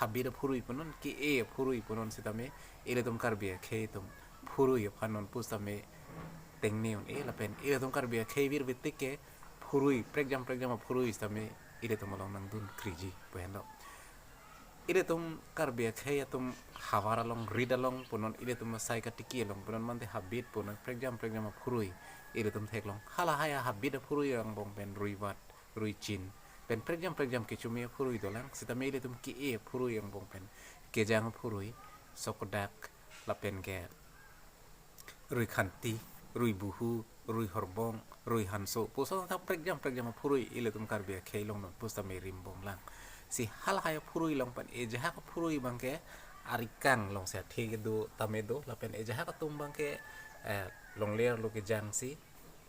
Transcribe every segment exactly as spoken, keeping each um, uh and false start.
habit aphurui punon, ke-e aphurui punon sitame, ilitum Karbi akhei atum phurui aphan non pusitame tengne un-e lapen ilitum Karbi akhei virvit tik ke phurui, prekjam prekjam aphurui sitame ilitum along nangdun kriji pu henlo. Ilitum Karbi akhei atum havar along, rit along punon, ilitum asai katiki along punon, mate habit punon, prekjam prekjam aphurui ilitum theklong. Halahai habit aphurui angbong pen ruivat, ruichin, pen prekjam prekjam kechome aphurui dolang, sitame ilitum ke-e aphurui angbong pen kejang aphurui, sokodak, lapen ke ruikhanti, ruibuhu, ruihorbong, ruihanso pu ason ta prekjam prekjam aphurui ilitum Karbi akhei along non pusitame rimbomlang. Si halahai aphurui along pen ejahak aphurui abangke arikang along si athe kedo tame do, lapen ejahak atum abangke, eh, longle arlo kejang si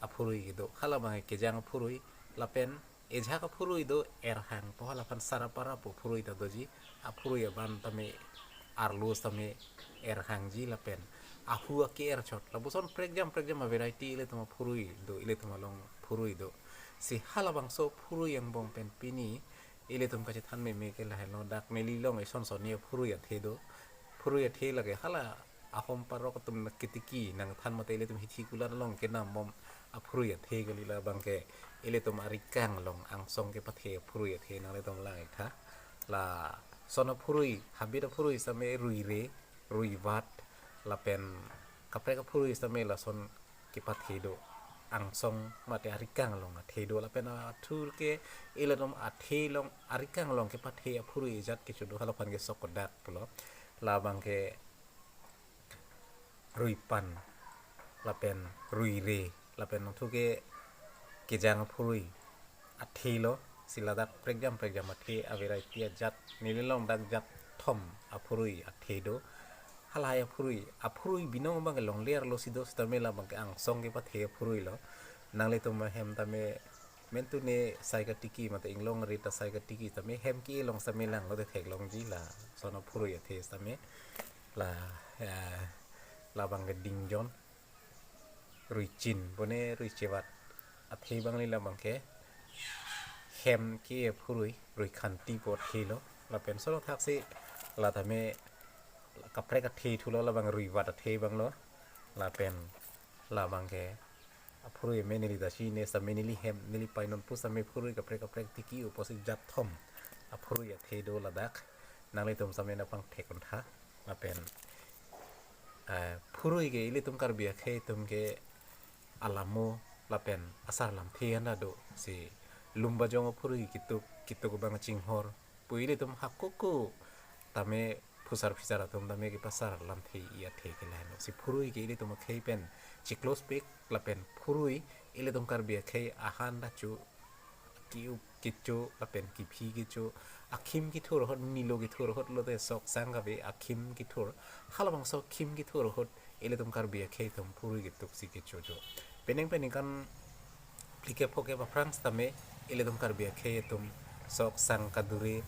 aphurui kedo. Hala abangke kejang aphurui, lapen ejahak aphurui do, erhang pu, hala aphan sarapara pu aphurui ta doji, aphurui aban tame arlo sitame erhangji lapen ahu ake-er chot. Lapuson prekjam prekjam avariety ilitum aphurui do, ilitum along phurui do. Si halabangso phurui angbong pen pini ilitum kachethan meme ke lahenlo, dak neli along eson son ni aphurui athe do. Phurui athe lake hala ahom parok atum nangketiki nangthan mate ilitum hithi kulan along kenam bom aphurui athe kali, labangke ilitum arikang along angsong kepathe aphurui athe nanglitum lang-iktha. Lason aphurui, habit aphurui sitame ruire, ruivat, lapen kaprek aphurui sitame lason kepathe do, angsong mate arikang along athe do. Lapen athur ke ilitum athe along, arikang along kepathe aphurui ejat kecho do, halaphan ke sokodak pulo. Labangke ruipan, lapen ruire, lapen nangthu ke kejang aphurui athe lo. Si ladak prekjam prekjam athe avariety ajat, neli along dak jat thom aphurui athe do. Halahai aphurui, aphurui binong abangke longle arlo si do, sitame labangke angsong kepathe aphurui lo. Nanglitum ahem tame, mentune sai katiki mate inglong rit asai katiki tame hem ke-e along sitame langlo, te theklongji lason aphurui athe sitame. La, eh, labangke dingjon, ruichin pune ruichevat athe abang, labangke hem ke-e aphurui, ruikhanti pu athe lo. Lapen solo thaksi la tame kaprek athe thulo, labang ruivat athe abang lo. Lapen labangke aphurui me neli ta chine sitame neli hem, neli painon pusitame phurui kaprek kaprek tiki-o pusi jat thom aphurui athe do ladak. Nanglitum sitame nangpangthek-untha. Lapen, eh, phurui ke ilitum Karbi akhei atum ke alamo lapen asar lamthe anta do. Si lumbajong aphurui ketuk, ketuk abang chinghor pu ilitum hakoko tame phusar phisar atum tame kepasar lamthe-i athe ke lahenlo. Si phurui ke ilitum akhei pen chiklo spek, lapen phurui ilitum Karbi akhei ahan ta chu, ki-up kecho lapen kiphi kecho, akhim kethur ahut, nilo kethur ahut lote sok sang kave akhim kethur, halabangso akhim kethur ahut ilitum Karbi akhei atum phurui ketuk si kecho jo. Penang penang kan plike phoke aphrang sitame ilitum Karbi akhei atum sok sang kadure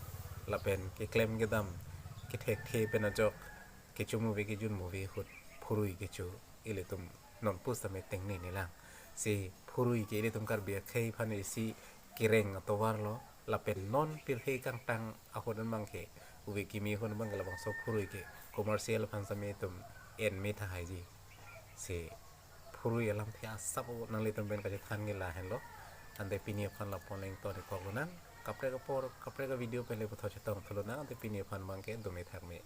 lapen keklem kedam, kethekthe pen ajok kecho muve kejun muve ahut phurui kecho ilitum non pusitame tengne nelang. Si phurui ke ilitum Karbi akhei aphan isi kereng atovar lo, lapen non pirthe kangtang ahut abangke, uve kimi ahut abangke labangso phurui ke commercial aphan sitame itum en me tha haiji. Si phurui alamthe asap o nanglitum pen kachethan ke lahenlo. Ante pini aphan lapu-an le ingtonkok lonang. Kaprek apor, kaprek avideo pen le puthot chetong thu lonang. Ante pini aphan abangke dome thakme.